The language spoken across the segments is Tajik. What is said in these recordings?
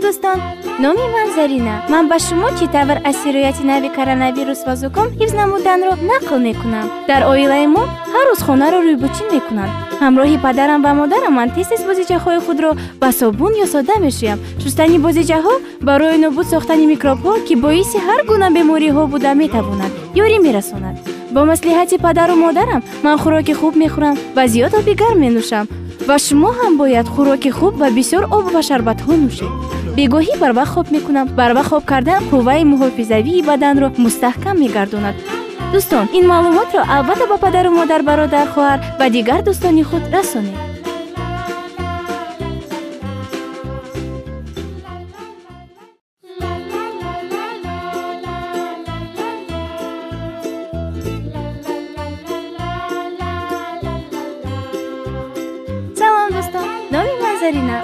Дӯстон, номи ман Зарина. Ман ба шумо чӣ тавр аз сирояти нави коронавирус ва зуком ҳифз намуданро нақл мекунам. Дар оилаи мо ҳар рӯз хонаро рӯйбучин мекунанд. Ҳамроҳи падарам ва модарам ман тез-тез бозичаҳои худро ба собун ё сода мешӯям. Шустани бозичаҳо барои нобуд сохтани микробҳо, ки боиси ҳар гуна бемориҳо буда метавонад, ёрӣ мерасонад. Бо маслиҳати падару модарам ман хӯроки хуб мехӯрам ва зиёд оби гарм менӯшам. Ва шумо ҳам бояд хӯроки хуб ва бисёр об ва шарбатҳо нӯшед. Бегоҳӣ барвақт хоб мекунам. Барвақт хоб кардан қувваи муҳофизавии баданро мустаҳкам мегардонад. Дӯстон, ин маълумотро албатта ба падару модар, бародар, хоҳар ва дигар дӯстони худ расонед. Салом, дӯстон, номи ман Зарина.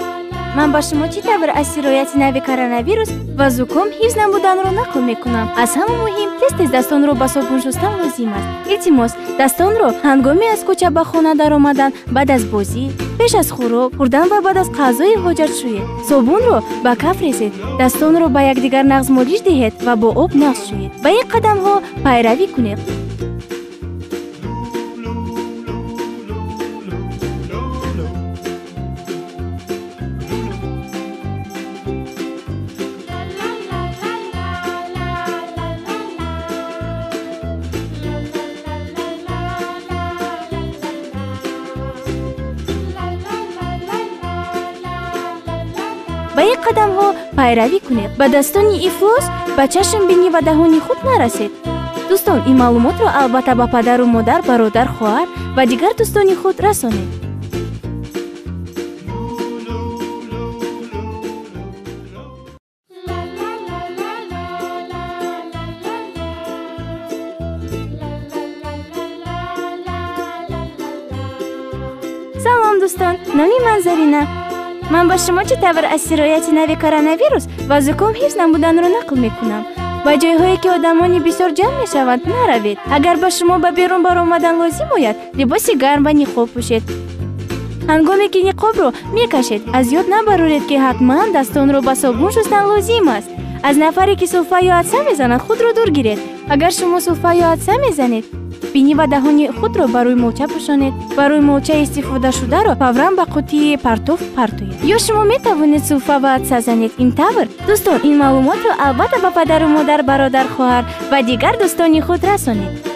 Ман ба шумо чӣ тавр аз сирояти нави коронавирус ва зуком ҳифз намуданро нақл мекунам. Аз ҳама муҳим, тез-тез дастонро ба собун шустан лозим аст. Илтимос, дастонро ҳангоми аз кӯча ба хона даромадан, баъд аз бозӣ, пеш аз хӯрок хӯрдан ва баъд аз қазои ҳоҷат шӯед. Собунро ба каф резед, дастонро ба якдигар нағз молиш диҳед ва бо об нағз шӯед. Ба ин қадамҳо пайравӣ кунед. Ба ин қадамҳо пайравӣ кунед. Ба дастони ифлос, ба чашм, бинӣ ва даҳони худ нарасед. Дӯстон, ин маълумотро албатта ба падару модар, бародар, хоҳар ва дигар дӯстони худ расонед. Салом, дӯстон, номи ман Зарина. Ман ба шумо чӣ тавр аз сирояти нави коронавирус ва зуком ҳифз намуданро нақл мекунам. Ба ҷойҳое, ки одамони бисёр ҷамъ мешаванд, наравед. Агар ба шумо ба берун баромадан лозим ояд, либоси гарм ва ниқоб пӯшед. Ҳангоме ки ниқобро мекашед, аз ёд набароред, ки ҳатман дастонро ба собун шустан лозим аст. Аз нафаре, ки сулфа ё атса мезанад, худро дур гиред. Агар шумо сулфа ё атса мезанед, бинӣ ва даҳони худро ба рӯймолча пӯшонед ва рӯймолчаи истифодашударо фавран ба қуттии партоф партоед. Ё шумо метавонед сулфа ва атса занед. Ин тавр, дӯстон, ин маълумотро албатта ба падару модар, бародар, хоҳар ва дигар дӯстони худ расонед.